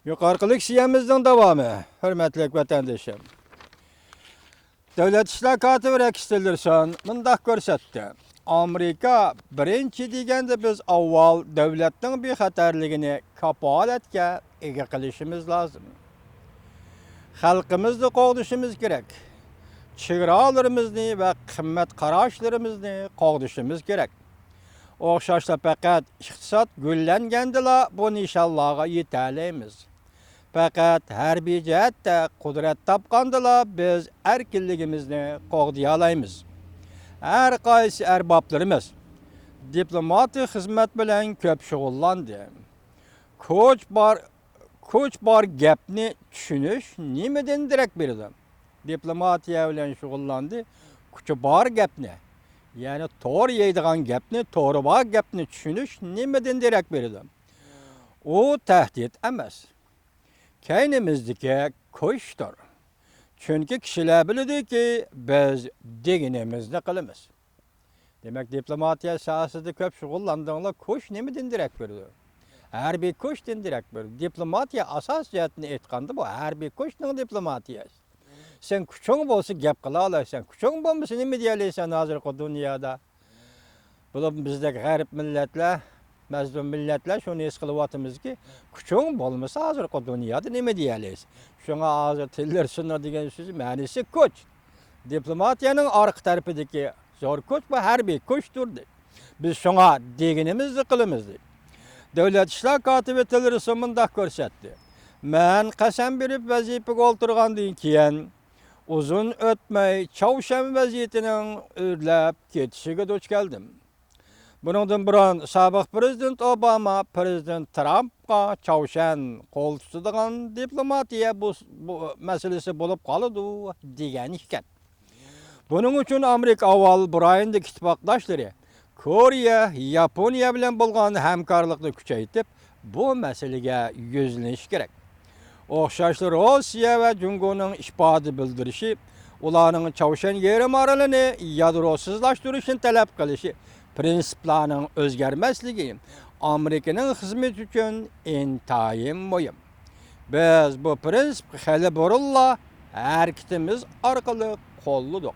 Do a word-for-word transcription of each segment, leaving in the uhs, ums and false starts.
يۇقىرىقى لېكسىيەمىزنىڭ داۋامى، ھۆرمەتلىك ۋەتەندىشىم. دۆلەت ئىشلار كاتىپى رېكس تىللېرسون مۇنداق كۆرسەتتى: ئامېرىكا بىرىنچى دېگەندە، بىز ئاۋۋال دۆلەتنىڭ بىخەتەرلىكىنى كاپالەتكە ئىگە قىلىشىمىز لازىم. خەلقىمىزنى قوغدىشىمىز كېرەك. چېگرالىرىمىزنى ۋە قىممەت قاراشلىرىمىزنى قوغدىشىمىز كېرەك. ئوخشاشلا پەقەت ئىقتىساد گۈللەنگەندىلا بۇ نىشانلارغا يېتەلەيمىز. پەقەت ھەربىي جەھەتتە قۇدرەت تاپقاندىلا بىز ئەركىنلىكىمىزنى قوغدىيالايمىز. ھەر قايسى ئەربابلىرىمىز دىپلوماتىك خىزمەت بىلەن كۆپ شۇغۇللاندى. كوچ بار، كوچ بار گەپنى چۈشىنىش نېمىدىن دېرەك بېرىدۇ؟ دىپلوماتىيە بىلەن شۇغۇللاندى. كوچا بار گەپنى، يەنى تور يەيدىغان گەپنى، تورى بار گەپنى چۈشىنىش نېمىدىن دېرەك بېرىدۇ؟ ئۇ تەھدىت ئەمەس. كەينىمىزدىكى كوچتۇر. چۈنكى كىشىلەر بىلىدۇكى، بىز دېگىنىمىزنى قىلىمىز. دېمەك، دىپلوماتىيە ساھەسىدە كۆپ شۇغۇللاندىڭلار، كوچ نېمىدىن دېرەك بېرىدۇ؟ ھەربىي كوچتىن دېرەك بېرىدۇ. دىپلوماتىيە ئاساسىي جەھەتتىن ئېيتقاندا، بۇ ھەربىي كوچنىڭ دىپلوماتىيەسى. سەن كوچۇڭ بولسا گەپ قىلالايسەن، كوچۇڭ بولمىسا نېمە دېيەلەيسەن ھازىرقى دۇنيادا؟ بولۇپ بىزدەك غەرب مىللەتلەر، مەزلۇم مىللەتلەر شۇنى ھېس قىلىۋاتىمىزكى، كوچۇڭ بولمىسا ھازىرقى دۇنيادا نېمە دېيەلەيسەن؟ شۇڭا ھازىر تىللېرسوننىڭ دېگەن سۆزى مەنىسى كوچ. دىپلوماتىيەنىڭ ئارقا تەرىپىدىكى زور كوچ بۇ ھەربىي كوچتۇر. بىز شۇڭا دېگىنىمىزنى قىلىمىز، دېدى. دۆلەت ئىشلار كاتىپى تىللېرسون مۇنداق كۆرسەتتى: مەن قەسەم بېرىپ ۋەزىپىگە ئولتۇرغاندىن كېيىن، ئۇزۇن ئۆتمەي چاۋشيەن ۋەزىيىتىنىڭ ئۆرلەپ كېتىشىگە دۇچ كەلدىم. بۇنىڭدىن بۇرۇن سابىق پىرېزىدېنت ئوباما پىرېزىدېنت ترامپقا چاۋشيەن قول تۇتىدىغان دىپلوماتىيە بۇ، بۇ مەسىلىسى بولۇپ قالىدۇ دېگەن ئىكەن. بۇنىڭ ئۈچۈن ئامېرىكا ئاۋۋال بۇ رايوندىكى ئىتتىپاقداشلىرى كورېيە، ياپونىيە بىلەن بولغان ھەمكارلىقنى كۈچەيتىپ، بۇ مەسىلىگە يۈزلىنىشى كېرەك. ئوخشاشلا روسىيە ۋە جۇڭگونىڭ ئىپادە بىلدۈرۈشى، ئۇلارنىڭ چاۋشيەن يېرىم ئارىلىنى يادروسىزلاشتۇرۇشنى تەلەپ قىلىشى، پىرىنسىپلارنىڭ ئۆزگەرمەسلىكى ئامېرىكىنىڭ خىزمىتى ئۈچۈن ئىنتايىن مۇھىم. بىز بۇ پىرىنسىپقا خېلى بۇرۇنلا ھەرىكىتىمىز ئارقىلىق قوللىدۇق.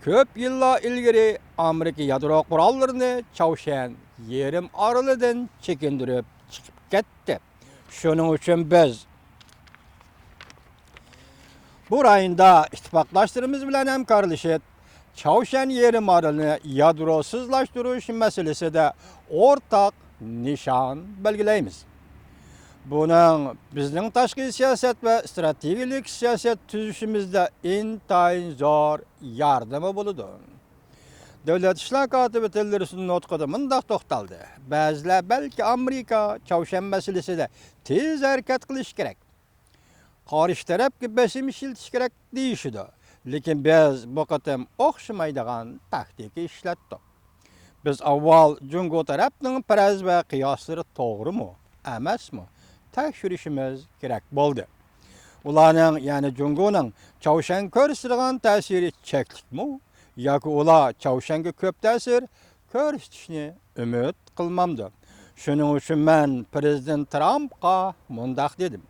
كۆپ يىللار ئىلگىرى ئامېرىكا يادرو قوراللىرىنى چاۋشيەن يېرىم ئارىلىدىن چېكىندۈرۈپ چىقىپ كەتتى. شۇنىڭ ئۈچۈن بىز بۇ رايوندا ئىتتىپاقداشلىرىمىز بىلەن ھەمكارلىشىپ، چاۋشيەن يېرىم ئارىلىنى يادروسىزلاشتۇرۇش مەسىلىسىدە ئورتاق نىشان بەلگىلەيمىز. بۇنىڭ بىزنىڭ تاشقى سىياسەت ۋە ئىستراتېگىيەلىك سىياسەت تۈزۈشىمىزدە ئىنتايىن زور ياردىمى بولىدۇ. دۆلەت ئىشلار كاتىپى تىللېرسون نۇتقىدا مۇنداق توختالدى: بەزىلەر بەلكى ئامېرىكا چاۋشيەن مەسىلىسىدە تېز ھەرىكەت قىلىشى كېرەك، قارشى تەرەپكە بېسىم ئىشلىتىش كېرەك دېيىشىدۇ. لېكىن بىز بۇ قېتىم ئوخشىمايدىغان تاكتىكا ئىشلەتتۇق. بىز ئاۋۋال جۇڭگو تەرەپنىڭ پەرەز ۋە قىياسلىرى توغرىمۇ، ئەمەسمۇ، تەكشۈرۈشىمىز كېرەك بولدى. ئۇلارنىڭ، يەنى جۇڭگونىڭ چاۋشيەنگە كۆرسىتىدىغان تەسىرى چەكلىكمۇ ياكى ئۇلار چاۋشيەنگە كۆپ تەسىر كۆرسىتىشنى ئۈمىد قىلمامدۇ؟ شۇنىڭ ئۈچۈن مەن پىرېزىدېنت ترامپقا مۇنداق دېدىم: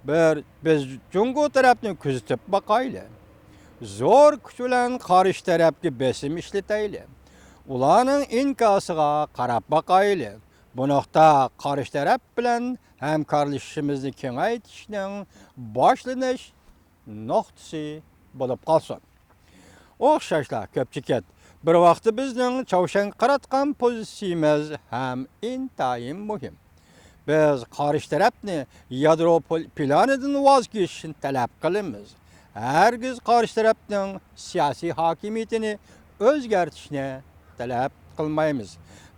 بىر، بىز جۇڭگو تەرەپنى كۆزىتىپ باقايلى. زور كۈچ بىلەن قارشى تەرەپكە بېسىم ئىشلىتەيلى. ئۇلارنىڭ ئىنكاسىغا قاراپ باقايلى. بۇ نۇقتا قارشى تەرەپ بىلەن ھەمكارلىشىشىمىزنى كېڭەيتىشنىڭ باشلىنىش نۇقتىسى بولۇپ قالسۇن. ئوخشاشلا كۆپچىكىت، بىر ۋاقىتتا بىزنىڭ چاۋشيەنگە قاراتقان پوزىتسىيىمىز ھەم ئىنتايىن مۇھىم. بىز قارشى تەرەپنى يادرو پل-، پىلانىدىن ۋاز كېچىشنى تەلەپ قىلىمىز. ھەرگىز قارشى تەرەپنىڭ سىياسىي ھاكىمىيىتىنى ئۆزگەرتىشنى تەلەپ قىلمايمىز.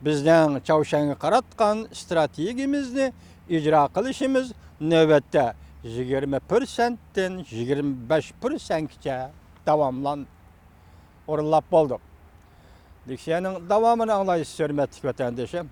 بىزنىڭ چاۋشيەنگە قاراتقان ئىستراتېگىيىمىزنى ئىجرا قىلىشىمىز نۆۋەتتە يىگىرمە پىرسەنتتىن يىگىرمە بەش پىرسەنتكىچە داۋاملان-، ئورۇنلاپ بولدۇق. لېكسىيەنىڭ داۋامىنى ئاڭلايسىز، ھۆرمەتلىك ۋەتەندىشىم.